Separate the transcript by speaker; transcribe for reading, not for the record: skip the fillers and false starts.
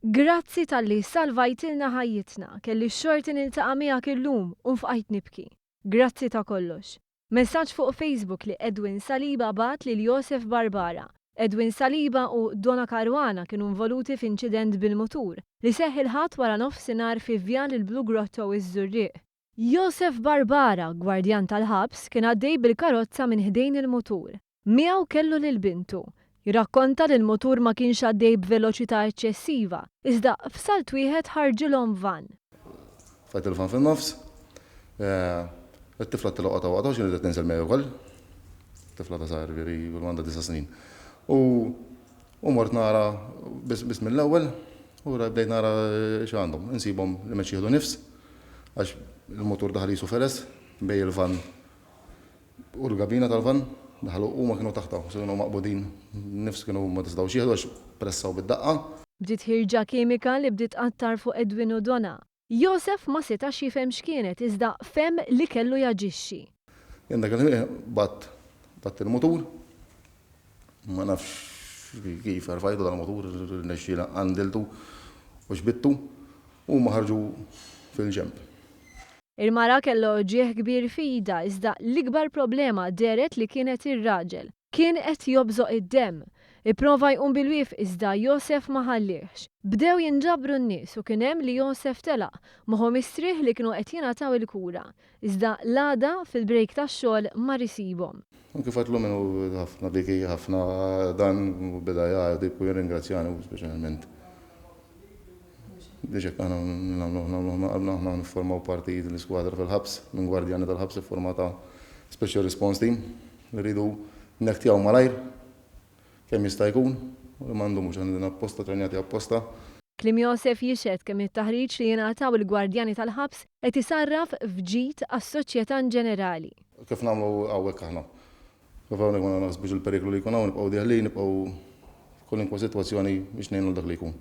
Speaker 1: Grazzi talli salvajtilna ħajjitna, kelli x-xorti niltaqa' miegħek illum u nfqajt nibki. Grazzi ta' kollox. Messaġġ fuq Facebook li Edwin Saliba bagħat lil Josef Barbara. Edwin Saliba u Donna Caruana kienu involuti f'inċident bil-mutur li seħħ il-Ħadd waranofsinhar fi Vjal il-Blue Grotto iż-Żurrieq. Josef Barbara, gwardjan tal-ħabs, kien għaddej bil-karozza minn ħdejn il-mutur. Miegħu kellu lil bintu. Jirrakkonta li l-mutur ma kienx għaddej b'veloċità eċċessiva, iżda f'salt wieħed ħarġilhom vann.
Speaker 2: Tfajt il-vann fin-nofs. It-tifla tilgħu qatgħu qatgħu x'kienet qed tinżel miegħi wkoll. Tifla ta' żgħir ġifieri kull m'għandha disa' snin. U u mort nara biss biss mill-ewwel u bdejt nara x'għandhom. Insibhom li m'hemmx jieħdu nifs għax il-mutur daħal qisu feles bejn il-vann U l-gabina tal-vann daħlu huma kienu taħtha, so kienu maqbudin, nifs kienu ma tistgħux jieħdu għax pressaw bid-daqqa.
Speaker 1: Bdiet ħirġa kimika li bdiet tqattar fuq Edwin u Donna. Josef ma setax jifhem x'kienet iżda fehem li kellu jaġixxi.
Speaker 2: Jien dak il-ħin bgħadt bgħadt il-mutur, ma nafx kif erfajtu dal-mutur, rnexxieli għandiltu u xbittu, u huma ħarġu fil-ġenb.
Speaker 1: Il-mara kellha uġigħ kbir f'idha iżda l-ikbar problema dehret li kienet ir-raġel. Kien qed jobżoq id-demm. Ipprova jqum bil-wieqf iżda Josef ma ħalliehx. Bdew jinġabru n-nies u kien hemm li Josef telaq, moħħu mistrieħ li kienu qed jingħataw il-kura. Iżda l-għada, fil-break tax-xogħol, mar isibhom.
Speaker 2: U kif għedtlu min hu ħafna biki, ħafna dan, u beda jgħajjat u jirringrazzjani u speċjalment Biex hekk aħna nagħmlu nagħmlu ma qalbna aħna niffurmaw parti l-iskwadra fil-ħabs, minn gwardjani tal-ħabs iffurmata Special Response Team li rridu nektjaw malajr kemm jista' jkun u li ma ndumux aħna din apposta trenjati apposta.
Speaker 1: Kliem Josef jixhed kemm it-taħriġ li jingħataw il-gwardjani tal-ħabs qed isarraf f'ġid għas-soċjetà inġenerali.
Speaker 2: Kif nagħmlu hawnhekk aħna. Kif hawnhekk ma naħsbux il-periklu li jkun hawn, nibqgħu dieħlin, nibqgħu f'kwalunkwe sitwazzjoni biex ngħinu lil dak li jkun.